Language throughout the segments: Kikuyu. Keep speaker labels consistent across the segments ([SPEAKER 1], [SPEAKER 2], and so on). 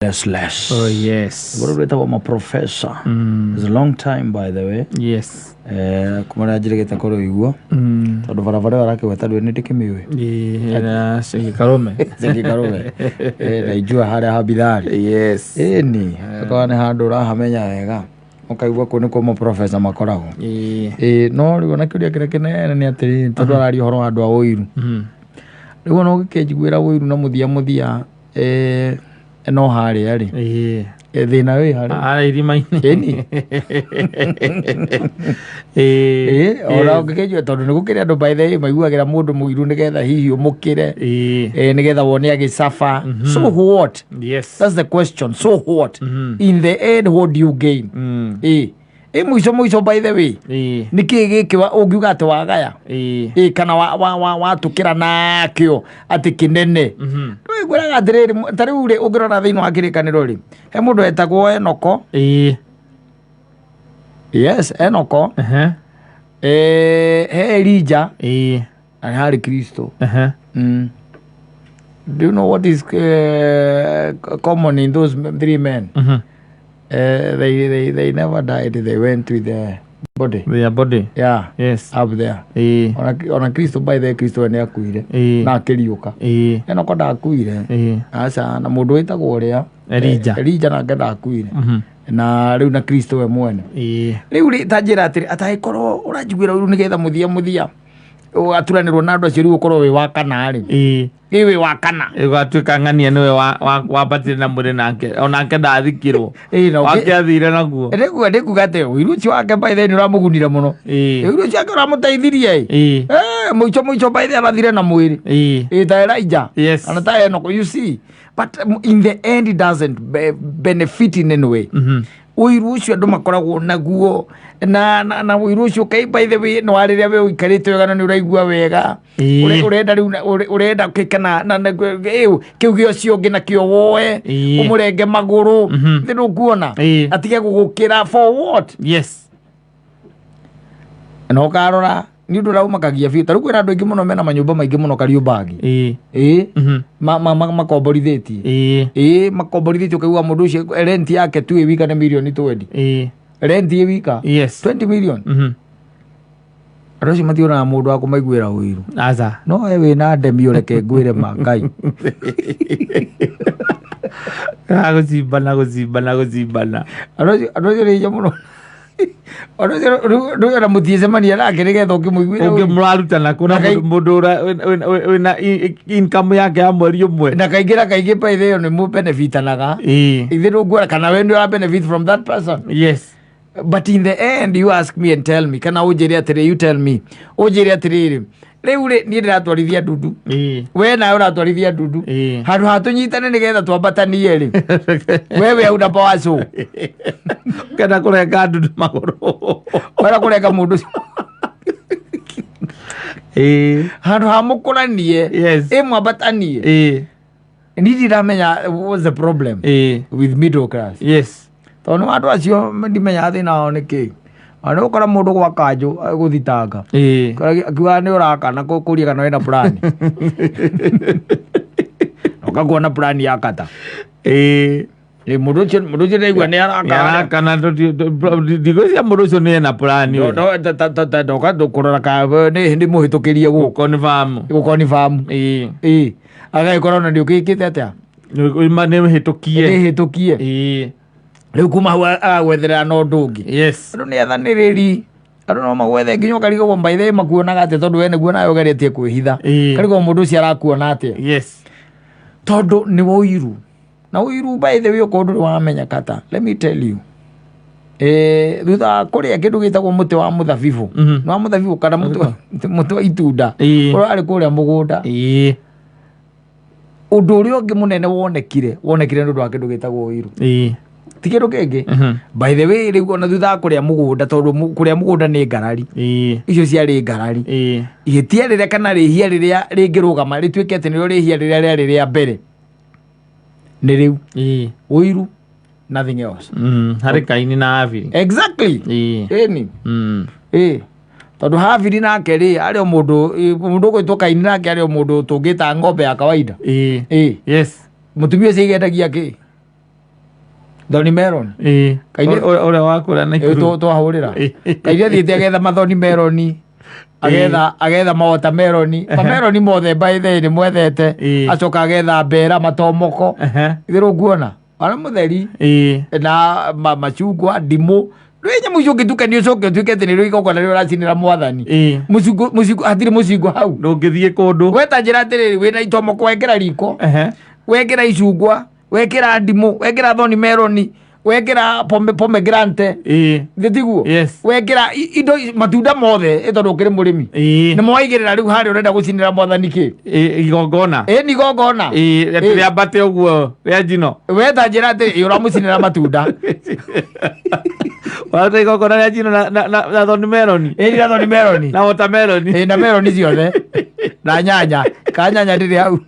[SPEAKER 1] Less less.
[SPEAKER 2] Oh yes.
[SPEAKER 1] Bũrũri wĩtagwo maprofesa. It's a long time, by the way. Kuma rĩrĩa njĩrĩgĩte kũrũigua, tondũ barabara ĩyo arakĩgweta ndũĩ nĩ ndĩkĩmĩũĩ.
[SPEAKER 2] Ĩĩ, na Karume.
[SPEAKER 1] Ceki Karume. Naijua harĩa habithari. Ĩni akorwo nĩ handũ ũrahamenya wega, ũkaigua kũu nĩkuo maprofesa makoragwo. Ĩĩ, no rĩu ona kĩũria kĩrĩa kĩnene nĩ atĩrĩrĩ, tondũ araria ũhoro wa andũ a ũiru, rĩu ona ũgĩkĩnjiguĩra ũiru na mũthia mũthia, no harĩa rĩ, thĩna wĩ harĩ
[SPEAKER 2] Harĩa irima-inĩ.
[SPEAKER 1] Ĩni. Ona ũngĩkĩnjua, tondũ nĩ gũkĩrĩ andũ, by the way, maiguagĩra mũndũ mũiru nĩgetha hihi ũmũkĩre, nĩgetha wone agĩcaba. So what? That's the question. So what? In the end, what do you gain? Ĩ mũico mũico, by the way, nĩ kĩĩ gĩkĩ ũngiuga atĩ wagaya, ĩ kana watũkĩra nakĩo atĩ kĩnene? Ngwĩraga atĩrĩrĩ, ta rĩu rĩ, ũngĩrora thĩinĩ wa kĩrĩkanĩro rĩ, he mũndũ wetagwo Enoko. Yes, Enoko. He Elija na nĩ harĩ Kristo. Do you know what is common in those three men? They never died. They went with the body.
[SPEAKER 2] Their body.
[SPEAKER 1] Yeah. Up there. Ona Kristo, by the way, Kristo nĩ akuire na akĩriũka. Enoko ndakuire. Aca, na mũndũ wĩtagwo ũrĩa
[SPEAKER 2] Elijah.
[SPEAKER 1] Elija nake ndakuire. Na rĩu na Kristo we mwene. Rĩu rĩ, ta njĩra atĩrĩ, atangĩkorwo ũranjiguĩra ũiru nĩgetha mũthia mũthia ũgaturanĩrwo na andũ acio, rĩu ũkorwo wĩ wa kana rĩ, ĩ wĩ wa kana.
[SPEAKER 2] Ĩgatuĩka ng'ania nĩwe wambatire na mwĩrĩ nake onake ndathikirwo.
[SPEAKER 1] Ĩ, na
[SPEAKER 2] Wake athire naguo.
[SPEAKER 1] Nĩguo nĩkuga atĩ ũiru ũcio wake, by the way, nĩ ũramũgunire mũno. Ũiru ũcio wake ũramũteithirie ĩ. Mũico mũico, by the way, arathire na mwĩrĩ. Ĩ ta Elijah kana ta Enoch, you see. But in the end it doesn't benefit in any way. Ũiru ũcio andũ makoragwo naguo na ũiru ũcio kai, by the way, no rĩrĩa we ũikarĩte wega na nĩ ũraigua wega, ũrenda rĩu ũrenda kana kĩu gĩa ũcio ũngĩ nakĩo woe, ũmũrenge magũrũ thĩ, ndũkuona, atige gũgũkĩra. For what? Na ũkarora nĩ ũndũ ũraumakagia biũ. Ta rĩu kwĩna andũ aingĩ mũno mena manyũmba maingĩ mũno Kariũmbangi, ĩ makomborithĩtie, ĩ makomborithĩtie, ũkaigua mũndũ ũcio rent yake tu ĩ wika nĩ mirioni 20. Rent ĩ wika 20 million. Andũ acio mationaga mũndũ wa kũmaiguĩra ũiru.
[SPEAKER 2] Aca.
[SPEAKER 1] No we wĩna ndemi, ũreke ngwĩre mangai.
[SPEAKER 2] Gũcimbana, gũcimbana, gũcimbana.
[SPEAKER 1] Andũ acio nĩ hinya mũno. Andũ acio rĩu ona mũtiĩcemania nake nĩgetha ũkĩmũiguĩra
[SPEAKER 2] ũngĩ
[SPEAKER 1] ũiru.
[SPEAKER 2] Mũrarutana kũ na mũndũ wĩna income yake ya mweri ũmwe?
[SPEAKER 1] Na kaingĩ na kaingĩ, by the way, nĩ mũbenefitanaga. Ithe ndũkuona kana we nĩ ũra benefit from that person. But in the end, you ask me and tell me, kana ũnjĩre atĩrĩ, you tell me, ũnjĩre atĩrĩrĩ, rĩu rĩ, niĩ ndĩratwarithia ndundu, we nawe ũratwarithia ndundu, handũ ha tũnyitane nĩgetha twambatanie rĩ, wewe hauna power show.
[SPEAKER 2] Kenda kũrenga ndundu magũrũ.
[SPEAKER 1] Wera kũrenga mũndũ ũcio handũ ha mũkũranie, ĩ mwambatanie. Niĩ ndiramenya what's the problem with middle class, tondũ nĩ andũ acio ndimenyaga thĩna wao nĩ kĩ. Ona nĩ ũkora mũndũ gwa kanjũ gũthitanga, akiuga nĩ ũrakana kũria kana wĩna plan, ũkakuona plan ya kata. Ĩ, mũndũ ũcio ndaigua nĩ arakana.
[SPEAKER 2] Arakana, ndigwĩciria mũndũ ũcio nĩ ena plan we.
[SPEAKER 1] Ndoka kũrora ka nĩ mũhĩtũkĩrie gũkũ.
[SPEAKER 2] Gũkonfamu.
[SPEAKER 1] Gũkonifamu. Ĩ agagĩkorwo na nĩ ũkĩkĩte atĩa?
[SPEAKER 2] Nĩ hĩtũkie.
[SPEAKER 1] Nĩ hĩtũkie. Rĩu kuma hau agagwetherera na ũndũ ũngĩ. Andũ nĩ athanĩrĩri, andũ no magwethe nginya ũkarigwo maithe makuonaga atĩa, tondũ we nĩguo nawe ũgeretie kwĩhitha. Karigwo mũndũ ũcio arakuona atĩa, tondũ nĩ ũiru na ũiru. By the way, okorwo ndũrĩ wamenya kata, let me tell you, thutha wa kũrĩa kĩndũ gĩtagwo mũtĩ wa mũthabibũ, nĩ wa mũthabibũ kana mũtĩ wa itunda, ũrĩa warĩ kũrĩa mũgũnda, ũndũ ũrĩa ũngĩ mũnene wonekire nĩ ũndũ wa kĩndũ gĩtagwo ũiru, ti kĩndũ kĩngĩ. By the way, rĩu ona thutha wa kũrĩa mũgũnda, tondũ kũrĩa mũgũnda nĩ ngarari, icio ciarĩ ngarari, ihĩtia rĩrĩa kana rĩhia rĩrĩa rĩngĩrũgama rĩtuĩke atĩ nĩrĩo rĩhia rĩrĩa rĩarĩ rĩa mbere nĩ rĩu ũiru, nothing else.
[SPEAKER 2] Harĩ Kaini na Habili.
[SPEAKER 1] Exactly. Ĩni. Ĩ tondũ Habili nake rĩ, arĩ o mũndũ, mũndũ ũgwĩtwo Kaini nake arĩ o mũndũ tũngĩta ng'ombe ya kawaida. Ĩ. Mũtumia ũcio igendagia kĩ? Thorny melon.
[SPEAKER 2] Ĩĩ.
[SPEAKER 1] Kaingĩ-
[SPEAKER 2] Ũrĩa wakũra na
[SPEAKER 1] Ĩyo twahũrĩra. Kaingĩ athiĩte agetha mathoni meloni, agetha mawotameroni, mameroni mothe by the way nĩ mwethete. Acoka agetha mbera matomoko. Itherũ nguona ara mũtheri na macungwa, ndimũ, rä nyamå icio ũngĩtukania ũcoke ũtuĩke atĩ nĩ rĩo igongona rĩo ũracinĩra mwathani. Mũcingo, mũcingo, hatirĩ mũcingo hau.
[SPEAKER 2] Ndũngĩthiĩ kũndũ.
[SPEAKER 1] Weta njĩra atĩrĩrĩ, wĩna itomoko wekĩra riko, wekĩra icungwa, wekĩra ndimũ, wekĩra thorny meloni, wekĩra pomegranate. Thĩ tiguo?
[SPEAKER 2] Yes.
[SPEAKER 1] Wekĩra indo matunda mothe, ĩ tondũ ũkĩrĩ mũrĩmi. Nĩ mwaigĩrĩra rĩu harĩa ũrenda gũcinĩra mwathani kĩ?
[SPEAKER 2] Igongona.
[SPEAKER 1] Ĩ nĩ igongona.
[SPEAKER 2] Rĩambate ũguo rĩa njino.
[SPEAKER 1] Weta njĩra atĩ ĩ ũramũcinĩra matunda.
[SPEAKER 2] Waruta igongona rĩa njino na thorny meloni.
[SPEAKER 1] Ĩ na thorny meloni.
[SPEAKER 2] Na watermelon.
[SPEAKER 1] Ĩ na meloni ciothe na nyanya, ka nyanya ndĩrĩ hau.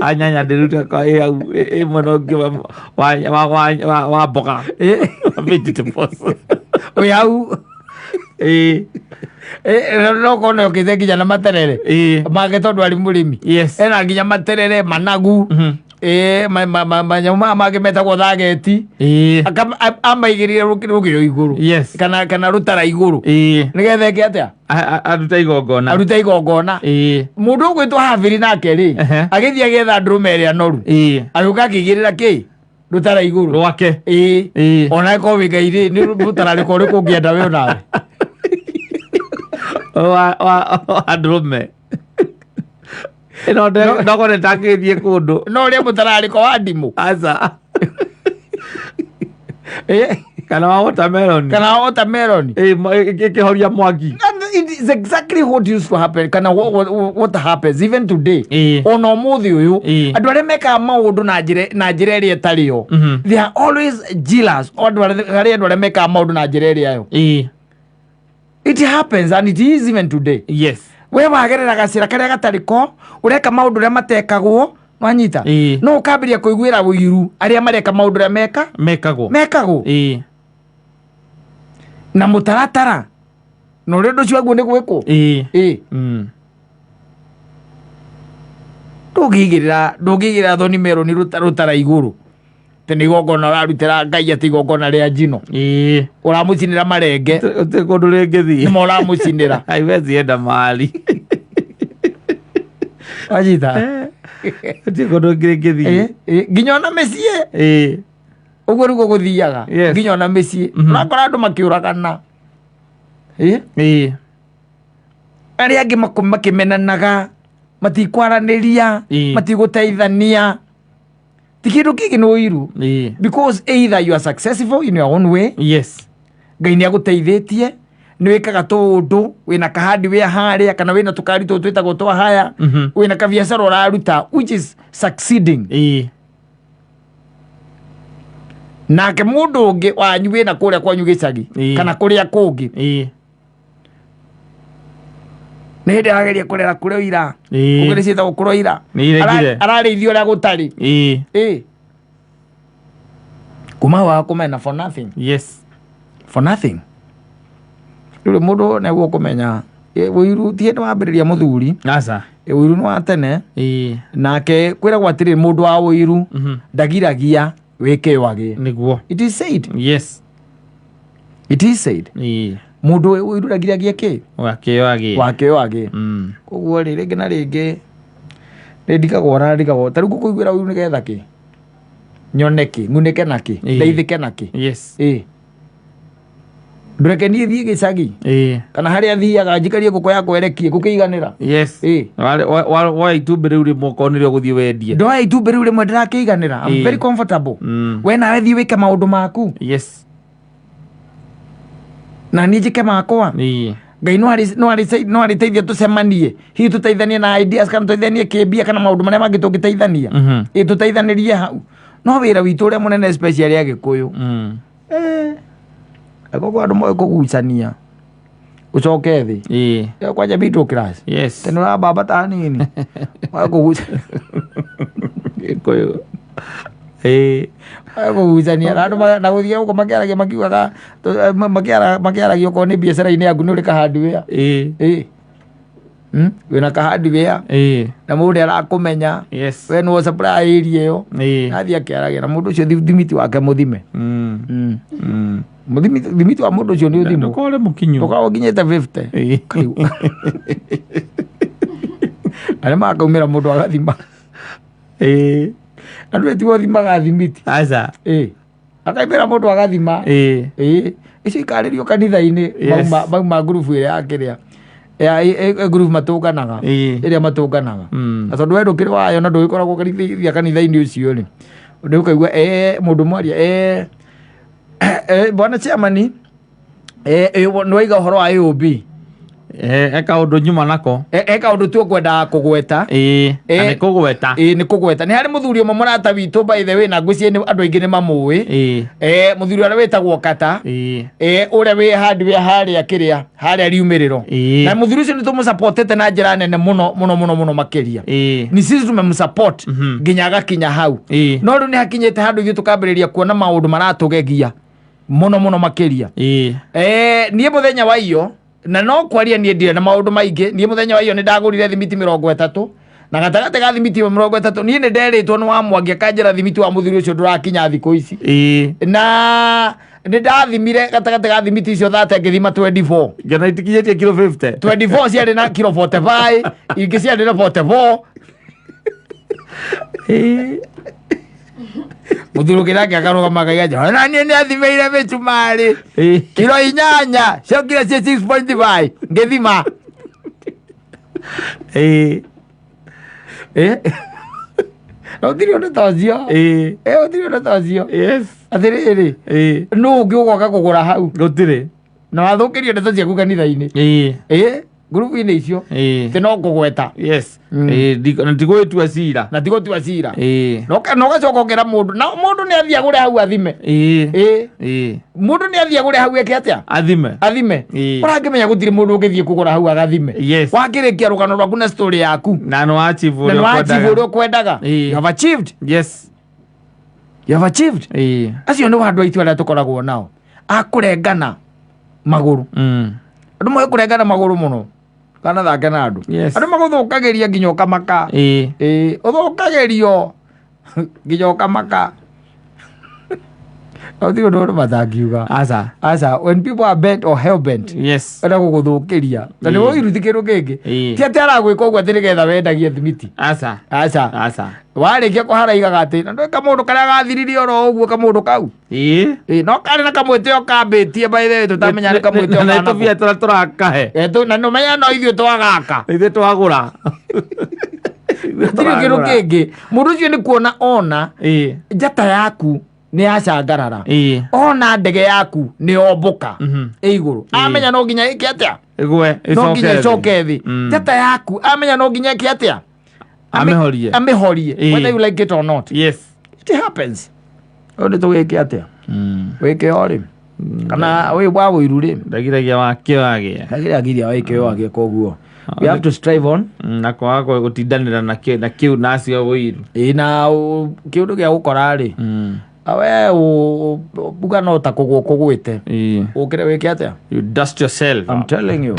[SPEAKER 2] Anyanya ndĩruta kwa ĩ hau ĩ mwena ũngĩ wa mboga. Vegetables.
[SPEAKER 1] Wĩ hau. No kona ũkĩte nginya na materere make tondũ arĩ mũrĩmi. Ena nginya materere, managu, manyamũ maya mangĩ metagwo thageti. Amaigĩrĩire rũgĩo igũrũ. Kana rũtara igũrũ. Nĩgetha eke atĩa?
[SPEAKER 2] Arute igongona.
[SPEAKER 1] Arute igongona. Mũndũ ũgwĩtwo Habiri nake rĩ, agĩthiĩ agĩetha ndũrũme ĩrĩa noru. Agĩũka akĩigĩrĩra kĩ? Rũtara igũrũ.
[SPEAKER 2] Rwake.
[SPEAKER 1] Ona ĩkorwo wĩ Ngai rĩ, nĩ mũtararĩko ũrĩkũ ũngĩenda we onawe?
[SPEAKER 2] Wa ndũrũme. Ĩno ndokone ndangĩthiĩ kũndũ.
[SPEAKER 1] No ũrĩa mũtararĩko wa ndimũ.
[SPEAKER 2] Aca. Kana wa watermelon.
[SPEAKER 1] Kana wa watermelon.
[SPEAKER 2] Ĩkĩhoria mwaki.
[SPEAKER 1] And it is exactly what used to happen, kana what happens even today. Ona ũmũthĩ ũyũ, andũ arĩa mekaga maũndũ na njĩra ĩrĩa ĩtarĩ yo, they are always jealous andũ harĩ andũ arĩa mekaga maũndũ na njĩra ĩrĩa yo. It happens and it is even today. We wagerera gacĩra karĩa gatarĩ ko, ũreka maũndũ ũrĩa matekagwo, wanyita? No ũkambĩrĩria kũiguĩra ũiru arĩa mareka maũndũ ũrĩa meka
[SPEAKER 2] Mekagwo.
[SPEAKER 1] Mekagwo. Na mũtaratara na ũrĩa ũndũ ũcio waguo nĩ gwĩkwo. Ndũngĩigĩrĩra thorny meloni rũtara igũrũ atĩ nĩ igongona ũrarutĩra Ngai, atĩ igongona rĩa njino. Ũramũcinĩra marenge.
[SPEAKER 2] Ũtirĩ kũndũ rĩngĩthiĩ.
[SPEAKER 1] Nĩmo ũramũcinĩra.
[SPEAKER 2] Haiwezi enda mahali.
[SPEAKER 1] Wanyita?
[SPEAKER 2] Ũtirĩ kũndũ rĩngĩthiĩ.
[SPEAKER 1] Nginya ona mĩciĩ. Ũguo nĩguo gũthiaga. Nginya ona mĩciĩ. Ũrakora andũ makĩũragana. Arĩa angĩ makĩmenanaga, matikwaranĩria, matigũteithania. Ti kĩndũ kĩngĩ nĩ ũiru. Because either you are successful in your own way, Ngai nĩ agũteithĩtie, nĩ wĩkaga tũũndũ, wĩna kahandi wĩ harĩa, kana wĩna tũkari tũtũ twĩtagwo twa haya, wĩna kabiacara ũraruta which is succeeding. Nake mũndũ ũngĩ wanyu wĩna kũrĩa kwanyu gĩcagi, kana kũrĩa kũngĩ, nĩ hĩndĩ arageria kũrera kũrĩa ira. Ũguo nĩ ciĩtagwo kũroira.
[SPEAKER 2] Nĩ iregire.
[SPEAKER 1] Ararĩithio ũrĩa gũtarĩ. Kuma hau agakũmena for nothing. For nothing. Rĩu mũndũ nĩguo kũmenya ũiru ti hĩndĩ wambĩrĩria mũthuri.
[SPEAKER 2] Aca.
[SPEAKER 1] Ũiru nĩ wa tene. Nake kwĩragwo atĩrĩrĩ, mũndũ wa ũiru ndagiragia wĩke wagĩ.
[SPEAKER 2] Nĩguo.
[SPEAKER 1] It is said. It is said. Mũndũ wĩ ũiru ndagiragia kĩ?
[SPEAKER 2] Wakĩo agĩe.
[SPEAKER 1] Wakĩo agĩe. Koguo rĩ, rĩngĩ na rĩngĩ nĩ ndigagwo na ndigagwo ta rĩu ngũkũiguĩra ũiru nĩgetha kĩ? Nyone kĩ? Ng'unĩke na kĩ? Ndeithĩke na kĩ? Ndũreke niĩ thiĩ gĩcagi. Kana harĩa thiaga njikarie ngũkũ yakwa ĩrekie ngũkĩiganĩra.
[SPEAKER 2] Woya itumbĩ rĩu rĩmwe okorwo nĩrĩo ũgũthiĩ wendie.
[SPEAKER 1] Ndoya itumbĩ rĩu rĩmwe ndĩrakĩiganĩra. I'm very comfortable. We nawe thiĩ wĩke maũndũ maku. Na niĩ njĩke makwa. Ngai no arĩteithia tũcemanie, hihi tũteithanie na ideas kana tũteithanie kĩmbia kana maũndũ marĩa mangĩ tũngĩteithania. Tũteithanĩrie hau. No wĩra witũ ũrĩa mũnene especially Agĩkũyũ. Koguo andũ moĩ kũgucania ũcoke thĩ. Kwanja middle class. Tene ũrambamba ta hanini. Moĩ kũgucania.
[SPEAKER 2] Gĩkũyũ.
[SPEAKER 1] Moĩ kũgucania na andũ na gũthiĩ gũkũ makĩaragia makiugaga makĩaragia okorwo nĩ biacara-inĩ yaku nĩ ũrĩ ka hardware. Wĩna kahardware na mũndũ nĩ arakũmenya. We nĩwe supply area ĩyo. Nathiĩ akĩaragia na mũndũ ũcio, thimiti wake mũthime. Thimiti wa mũndũ ũcio nĩ ũthimwo.
[SPEAKER 2] Ndũkore mũkinyu.
[SPEAKER 1] Ndũkorwo ũkinyĩte 50. Na nĩ makaumĩra mũndũ agathima. Andũ etigo ũthimaga thimiti.
[SPEAKER 2] Aca.
[SPEAKER 1] Akaumĩra mũndũ agathima. Icio ikarĩrio kanitha-inĩ. Mauma ngurubu ĩrĩa ya kĩrĩa ya ngurubu matũnganaga, ĩrĩa matũnganaga. Na tondũ we ndũkĩrĩ wayo na ndũgĩkoragwo kanitha kanitha-inĩ ũcio rĩ, nĩ ũkaigua mũndũ mwaria, bwana chairman, nĩ waiga ũhoro wa AOB.
[SPEAKER 2] E kaũndũ nyuma nako.
[SPEAKER 1] E kaũndũ tu ũkwendaga kũgweta.
[SPEAKER 2] Na nĩ kũgweta.
[SPEAKER 1] Ĩ, nĩ kũgweta. Nĩ harĩ mũthuri ũmwe mũrata witũ, by the way, na ngwĩciria andũ aingĩ nĩ mamũĩ. Mũthuri ũrĩa wĩtagwo Kata, ũrĩa wĩ hardware harĩa kĩrĩa harĩa riumĩrĩro. Na mũthuri ũcio nĩ tũmũsupportete na njĩra nene mũno mũno mũno mũno makĩria. Ni sisi tumemsupport nginya agakinya hau. No rĩu nĩ hakinyĩte handũ ithuĩ tũkambĩrĩria kuona maũndũ maratũgegia mũno mũno makĩria. Niĩ mũthenya wa iyo, na no kwaria niĩ ndirĩ na maũndũ maingĩ, niĩ mũthenya wa iyo nĩ ndagũrire thimiti 30, na gatagatĩ ga thimiti ĩyo 30, niĩ nĩ nderĩtwo nĩ wa Mwangi akanjĩra thimiti wa mũthuri ũcio ndũrakinya thikũ ici. Na nĩ ndathimire gatagatĩ ga thimiti icio 30, ngĩthima 24.
[SPEAKER 2] Ngena itikinyĩtie kilo 50.
[SPEAKER 1] 24 ciarĩ na kilo 45, ingĩ ciarĩ na 44. Mũthuri ũngĩ nake akarũgama akaiga, na niĩ nĩ athimĩire mĩcumarĩ kilo 8, ciokire ciĩ 6.5 ngĩthima. Na ũtirĩ ũndũ ta ũcio. Ũtirĩ ũndũ ta ũcio. Atĩrĩrĩ, nũ ũngĩ ũgoka kũgũra hau?
[SPEAKER 2] Gũtirĩ.
[SPEAKER 1] Na wathũkĩrio ndeto ciaku kanitha-inĩ, ngurubu-inĩ icio, atĩ no kũgweta.
[SPEAKER 2] Na tigũgĩtua cira.
[SPEAKER 1] Na tigũtua cira. Na ũgacoka ũkĩra mũndũ, na mũndũ nĩ athiĩ agũre hau athime. Mũndũ nĩ athiĩ agũre hau eke atĩa?
[SPEAKER 2] Athime.
[SPEAKER 1] Athime. Ũrangĩmenya gũtirĩ mũndũ ũngĩthiĩ kũgũra hau agathime. Wakĩrĩkia rũgano rwaku na story yaku,
[SPEAKER 2] na nĩ wachieve
[SPEAKER 1] na
[SPEAKER 2] ũrĩa
[SPEAKER 1] nĩ wachieve
[SPEAKER 2] ũkwendaga.
[SPEAKER 1] ũrĩa ũkwendaga. You have achieved. You have achieved. Acio nĩ andũ aitũ arĩa tũkoragwo nao akũrengana magũrũ. Andũ moĩ kũrengana magũrũ mũno kana thake na andũ. Andũ magũthũkagĩria nginya ũkamaka. Ũthũkagĩrio nginya ũkamaka. Gũtirĩ ũndũ andũ matangiuga.
[SPEAKER 2] Aca.
[SPEAKER 1] Aca, when people are bent or hell bent, enda gũgũthũkĩria na nĩ ũiruti kĩndũ kĩngĩ. Ti atĩ aragwĩka ũguo atĩ nĩgetha wendagie thimiti.
[SPEAKER 2] Aca.
[SPEAKER 1] Aca.
[SPEAKER 2] Aca.
[SPEAKER 1] Warĩkia kũharaigaga atĩ na ndũĩ kamũndũ karĩa gathiririe oro ũguo kamũndũ kau. No karĩ na kamwĩtĩo kambĩtie, by the way, tũtamenya nĩ kamwĩtĩo
[SPEAKER 2] Na
[SPEAKER 1] kana
[SPEAKER 2] tũbia tũrĩa tũrakahe.
[SPEAKER 1] Na nĩũmenya no ithuĩ twagaka.
[SPEAKER 2] Ithuĩ twagũra.
[SPEAKER 1] Gũtirĩ kĩndũ kĩngĩ. Mũndũ ũcio nĩ kuona ona njata yaku nĩ yacangarara, ona ndege yaku nĩ yombũka ĩ igũrũ, amenya no nginya ĩke atĩa?
[SPEAKER 2] Ĩgwe.
[SPEAKER 1] No nginya ĩcoke thĩ. Njata yaku amenya no nginya ĩke atĩa?
[SPEAKER 2] Amĩhorie.
[SPEAKER 1] Amĩhorie, whether you like it or not. It happens. Ũyũ nĩ tũgĩke atĩa? Wĩke o rĩ kana wĩ wa wĩiru rĩ.
[SPEAKER 2] Ndagiragia wakĩo agĩe.
[SPEAKER 1] Ndagiragiria wĩke o agĩe, koguo we have to strive on.
[SPEAKER 2] Na kwaga gũtindanĩra na kĩ- na kĩu nacio wĩiru.
[SPEAKER 1] Ĩ, na kĩũndũ gĩa gũkora rĩ, we uga no ta kũgwo kũgwĩte, ũkĩre wĩke atĩa?
[SPEAKER 2] You dust yourself.
[SPEAKER 1] I'm telling you.